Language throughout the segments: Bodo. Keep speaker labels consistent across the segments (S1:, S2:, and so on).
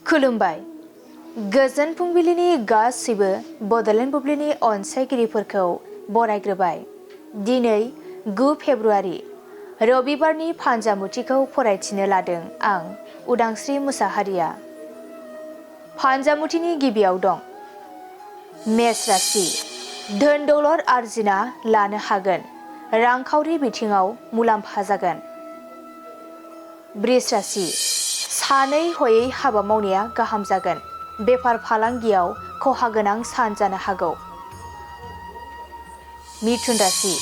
S1: खुलुमबाय। गोजोन फुंबिलिनि गासैबो बड'लेण्ड बुब्लिनि अनसायगिरिफोरखौ बरायग्रोबाय। दिनै 9 फेब्रुआरि रबिबारनि फान्जामुथिखौ फरायथिनो लादों आं उदांस्रि मुसाहारिया। फान्जामुथिनि गिबियाव दं मेष राशि, धोन दौलत आरजिना लानो हागोन, रांखावरि बिथिङाव मुलाम्फा जागोन। बृष राशि, सानै हयै हाबा मावनाया गाहाम जागोन, बेफार फालांगियाव खहा गोनां सान जानो हागौ। मिथुन राशि,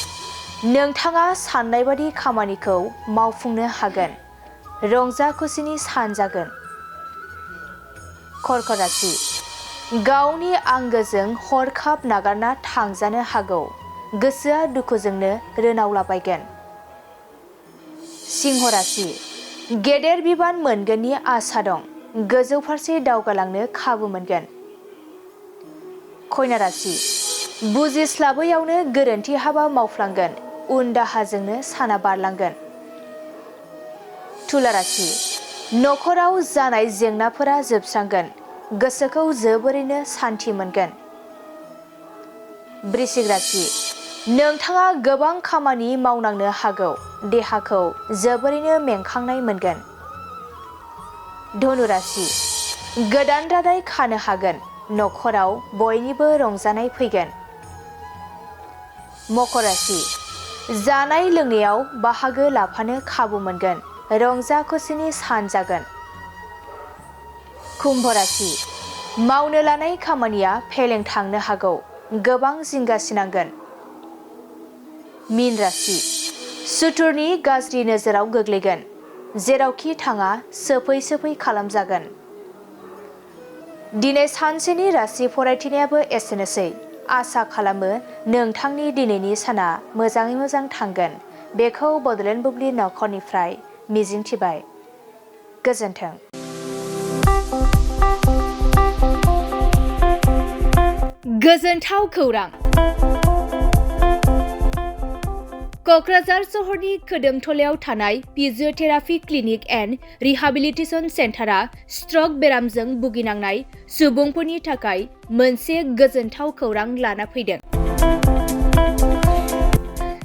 S1: नोंथाङा साननाय बादि खामानिखौ मावफुंनो हागोन, रंजा खुसिनि सान जागोन। कर्कट राशि, गावनि आंगोजों हरखाब नागारना थांजानो हागौ, गोसोआ दुखुजोंनो रोनावलाबायगोन। सिंह राशि, गेदेर बिबान मोनगोननि आसा दं, गोजौ फारसे दावगालांनो खाबु मोनगोन। कन्या राशि, बुजिस्लाबैयावनो गोरोन्थि हाबा मावफ्लांगोन, उन दाहाजोंनो साना बारलांगोन। तुला राशि, नखराव जानाय जेंनाफोरा जोबस्रांगोन, गोसोखौ जोबोरैनो सान्थि मोनगोन। वृश्चिक राशि, नोंथाङा गोबां खामानि मावनांनो हागौ, देहाखौ जोबोरैनो मेंखांनाय मोनगोन। धनु राशि, गोदान रादाय खानो हागोन, नखराव बयनिबो रंजानाय फैगोन। मकर राशि, जानाय लोंनायाव बाहागो लाफानो खाबु मोनगोन, रंजा खुसिनि सान जागोन। कुम्भ राशि, मावनो लानाय खामानिया फेलें थांनो हागौ, गोबां जिंगासिनांगोन। मीन राशि, सुथुरनि गाज्रि नोजोराव गोग्लैगोन, जेरावखि थाङा सोफै सोफै खालामजागोन। दिनै सानसेनि राशि फरायथिनायाबो एसेनोसै। आसा खालामो नोंथांनि दिनैनि साना मोजाङै मोजां थांगोन, बेखौ बड'लेण्ड बुब्लि नखरनिफ्राय मिजिंथिबाय। गोजोन्थों। गोजोनथाव खौरां। क'क्राझार सहरनि खोदोमथलायाव थानाय physiotherapy clinic and rehabilitation सेन्टारा struck बेरामजों भुगिनांनाय सुबुंफोरनि थाखाय मोनसे गोजोनथाव खौरां लाना फैदों।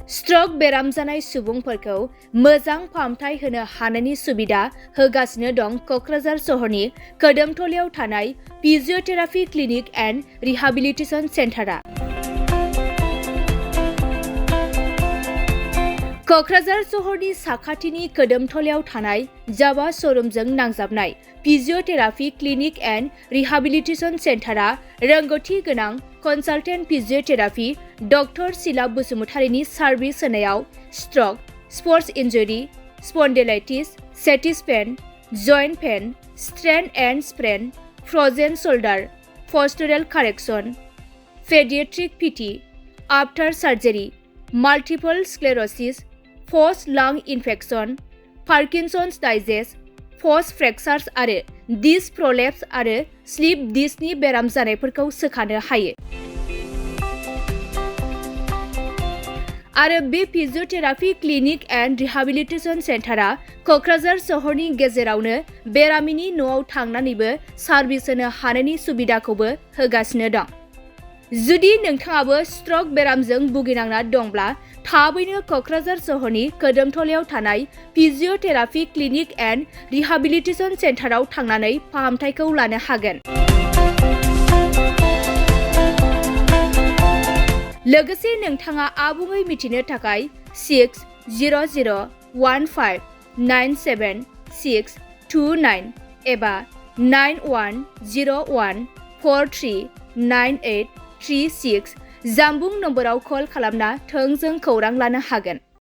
S1: स्ट्रक बेराम जानाय सुबुंफोरखौ मोजां फाहामथाय होनो हानायनि सुबिदा होगासिनो दं क'क्राझार सहरनि खोदोमथलायाव थानाय फिजिअथेरापि क्लिनिक एन्ड रिहाबिलिटेसन सेन्टारा। क'क्राझार सहरनि साखाथिनि खोदोमथलायाव थानाय जावा श'रुमजों नांजाबनाय फिजिअथेरापि क्लिनिक एन्ड रिहाबिलिटेसन सेन्टारा रोंगौथि गोनां कनसालटेन्ट फिजिअथेरापि डक्टर शीला बसुमतारीनि सार्भिस होनायाव stroke, sports injury, spondylitis, sciatica pain, joint pain, strain and sprain, frozen shoulder, postural correction, paediatric PT, after surgery, multiple sclerosis, post lung infection, Parkinson's disease, post fractures आरो डिस्क प्रलेप्स आरो स्लिप डिस्कनि बेराम जानायफोरखौ सोखानो हायो। आरो बे फिजिअथेरापि क्लिनिक एन्ड रिहाबिलिटेसन सेन्टारा क'क्राझार सहरनि गेजेरावनो बेरामिनि न'आव थांनानैबो सार्भिस होनो हानायनि सुबिदाखौबो होगासिनो दं। जुदि नोंथाङाबो स्ट्रक बेरामजों भुगिनांना दंब्ला थाबैनो क'क्राझार सहरनि खोदोमथलायाव थानाय फिजिअथेरापि क्लिनिक एन्ड रिहाबिलिटेसन सेन्टाराव थांनानै फाहामथायखौ लानो हागोन। लोगोसे नोंथाङा आबुङै मिथिनो थाखाय 6001597629 एबा 9101439836 जानबुं नम्बराव कल खालामना थोंजों खौरां लानो हागोन।